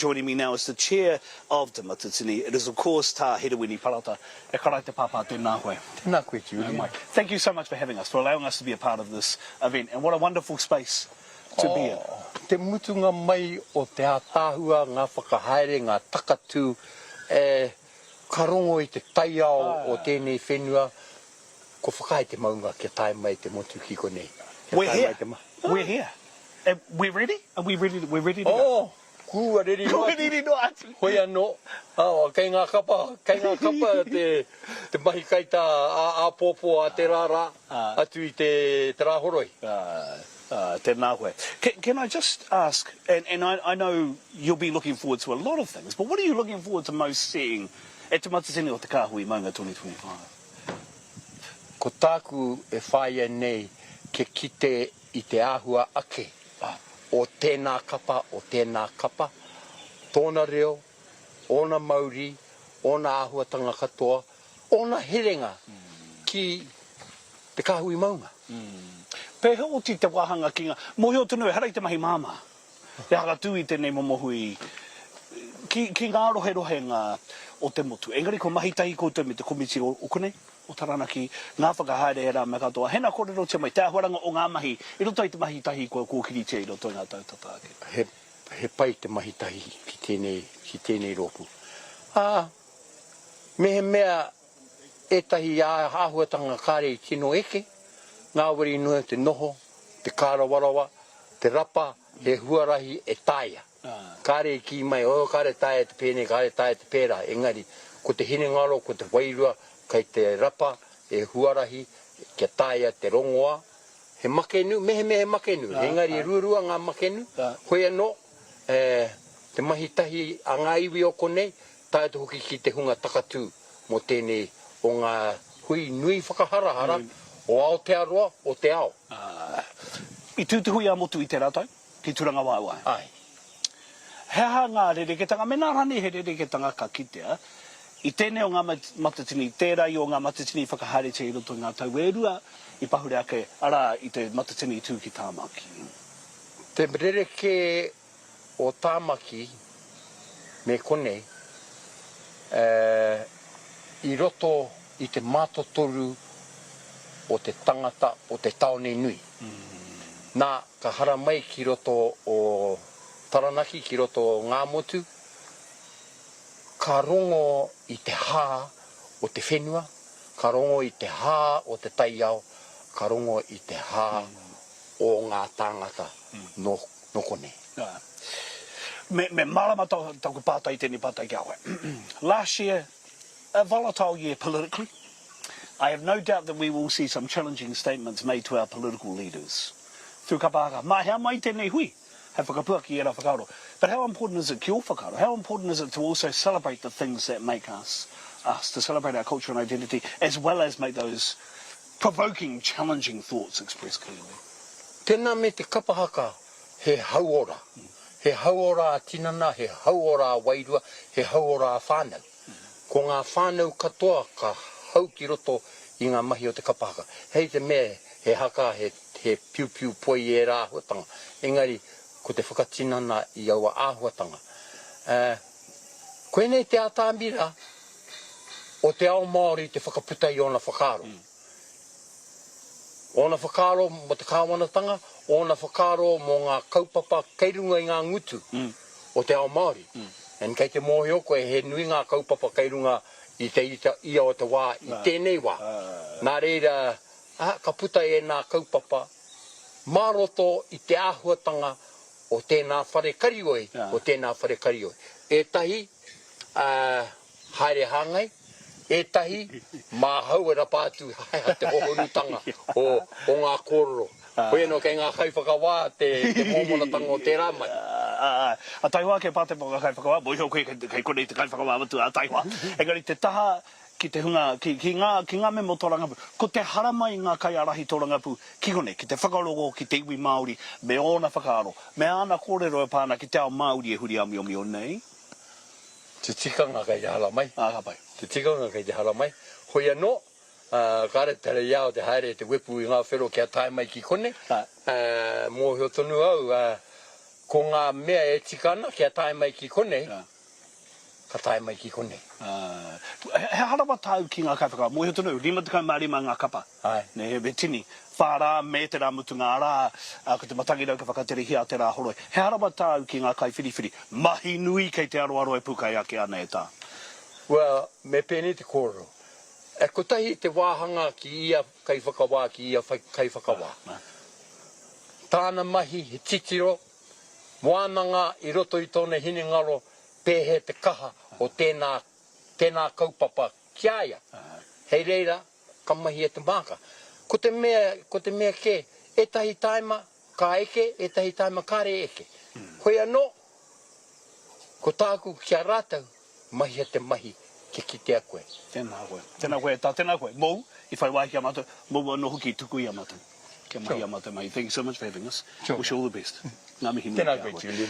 Joining me now is the chair of Te Matatini. It is of course Tā Herewini Parata. E kara e te pāpā, tēnā koe. Tēnā koe Julian. Thank you so much for having us, for allowing us to be a part of this event and what a wonderful space to be in. Oh, te mutunga mai o te ātaahua, ngā whakahaere, ngā takatū, e, ka rongo i te taiao o tēnei whenua, kua whakaae te maunga kia tae mai te motu ki konei. Kia We're here. We're here. And we're ready? Are we ready? We're ready to go. Oh, kua reri noa atu. Kua reri noa atu. Hoi anō, oh, kei ngā kapa, kei ngā kapa te, te mahi kaitā ā, āpōpō ā tērā rā, atu i te, te Rāhoroi. Uh, tēnā koe. Can, can I just ask, and, and I, I know you'll be looking forward to a lot of things, but what are you looking forward to most seeing at Te Matatini o Te Kāhui Maunga 2025? Ko tāku e whāia nei kia kite i te āhua ake o tēnā kapa, o tēnā kapa, tōna reo, ōna mauri, ōna āhuatanga katoa, ōna herenga ki te kāhui maunga. Pēhea oti te wāhanga ki ngā, mōhio tonu ehara i te mahi māmā te hakatū i tēnei momo hui ki, ki ngā roherohenga o te motu. Engari kua mahi tahi koutou me te komiti o, o konei, o Taranaki, ngā whakahaere ērā mea katoa. Hena kōrerotia mai te āhuaranga o ngā mahi i roto i te mahi tahi kua kōkiritia i roto i ngā tau tata ake. He, he pai te mahi tahi ki tēnei, ki tēnei rōpū. Ā, mehemea ētahi āhuatanga kāre i tino eke, ngāwari noa te noho, te kārawarawa, te rapa, he huarahi e taea. Kāre i kī mai, oh, kāre taea te pēnei, kāre taea te pērā, engari, ko te hinengaro, ko te wairua, kei te rapa he huarahi kia taea te rongoā, he makenu, mehemea he makenu, engari e ruarua ngā makenu, hoi anō, te mahi tahi a ngā iwi o konei, tae atu hoki ki te hunga takatū mō tēnei o ngā hui nui whakaharahara o Aotearoa, o te ao. I tū te hui ā-motu i tērā tau, ki Turangawaewae. Āe. He aha ngā rerekētanga, mēnā rānei he rerekētanga ka kitea, i tēnei o ngā matatini, tērā i ō ngā matatini i whakahaeretia i roto i ngā tau e rua i pahure ake, arā, i te matatini i tū ki Tāmaki? Te rerekē o Tāmaki me konei, i roto i te mātotoru o te tangata o te tāone nui. Nā, ka haramai ki roto o Taranaki, ki roto o Ngāmotu, ka rongo i te hā o te whenua, ka rongo i te hā o te taiao, ka rongo i te hā o ngā tāngata nō konei. Me, me mārama taku pātai tēnei pātai ki a koe. Last year, a volatile year politically. I have no doubt that we will see some challenging statements made to our political leaders through kapa haka. Mā hea mai tēnei hui hei whakapuaki i ērā whakaaro. But how important is it ki ō whakaaro? How important is it to also celebrate the things that make us us, to celebrate our culture and identity as well as make those provoking, challenging thoughts expressed clearly? Tēnā me te kapa haka he hauora. He hauora ā-tinana, he hauora ā-wairua, he hauora ā-whānau. Ko ngā whānau katoa ka hau ki roto i ngā mahi o te kapa haka. Hei te mea he haka, he, he piupiu poi ērā āhuatanga, engari ko te whakatinana i aua āhuatanga. Ā, koinei te atamira o te ao Māori te whakaputa i ōna whakaaro. Ōna whakaaro mō te kāwanatanga, ōna whakaaro mō ngā kaupapa kei runga i ngā ngutu o te ao Māori. And kei te mōhio koe he nui ngā kaupapa kei runga i te ia o te wā i tēnei wā. Nā reira, ka puta ēnā kaupapa mā roto i te āhuatanga o tēnā whare karioi, o tēnā whare karioi. Ētahi, ā, haere hāngai, ētahi māhau e rapa atu haea te hohonutanga o, o ngā kōrero. Hoi anō kei ngā kaiwhakawā te, te mōmonatanga o tērā mahi. Ā, ā, taihoa ake pā te ngā kaiwhakawā, mōhio koe kei, kei konei te kaiwhakawā matua, ā, taihoa. Engari te taha ki te hunga, ki, ki ngā, ki ngā mema tōrangapū, ko te haramai ngā kaiārahi tōrangapū ki konei, ki te whakarongo ki te iwi Māori me ōna whakaaro, me āna kōrero e pā ana ki te ao Māori e huri āmiomio nei. Te tikanga kei te haramai. Ā, ka pai. Te tikanga kei te haramai. Hoi anō, ā, kāre te rei ao te haere te wepu i ngā whero kia tae mai ki konei. Ā. Ā, mōhio tonu au, ā, Ko ngā mea e tika ana kia tae mai ki konei, ka tae mai ki konei. He aha rawa tāu ki ngā kaiwhakawā? Mōhio tonu, 55 ngā kapa. Āe. Nē, he tini. Whā rā me te rā mutunga, arā, ko te matangirau ka whakaterehia a te rā horoi. He aha rawa tāu ki ngā kaiwhiriwhiri? Mahi nui kei te aroaro e pūkai ake ana e tā. Well, me pēnei te kōrero. E kotahi te wāhanga ki ia kaiwhakawā, ki ia kaiwhakawā. Tāna mahi he titiro, wānanga i roto i tōna hinengaro pēhea te kaha o tēnā, tēnā kaupapa ki a ia. Hei reira, ka mahia te māka. Ko te mea, ko te mea kē, ētahi tāima ka eke, ētahi tāima kāre e eke. Hoi anō, ko tāku ki a rātou, Mahia te mahi kia kitea koe. Tēnā koe. Tēnā koe e tā, tēnā koe. Mōu i whai wāhi ki a mātou, mōu anō hoki i tuku i a mātou. Kia mahi a mātou mahi. Thank you so much for having us. Wish you all the best. Ngā mihi nui ki a koe. Tēnā koe Julian.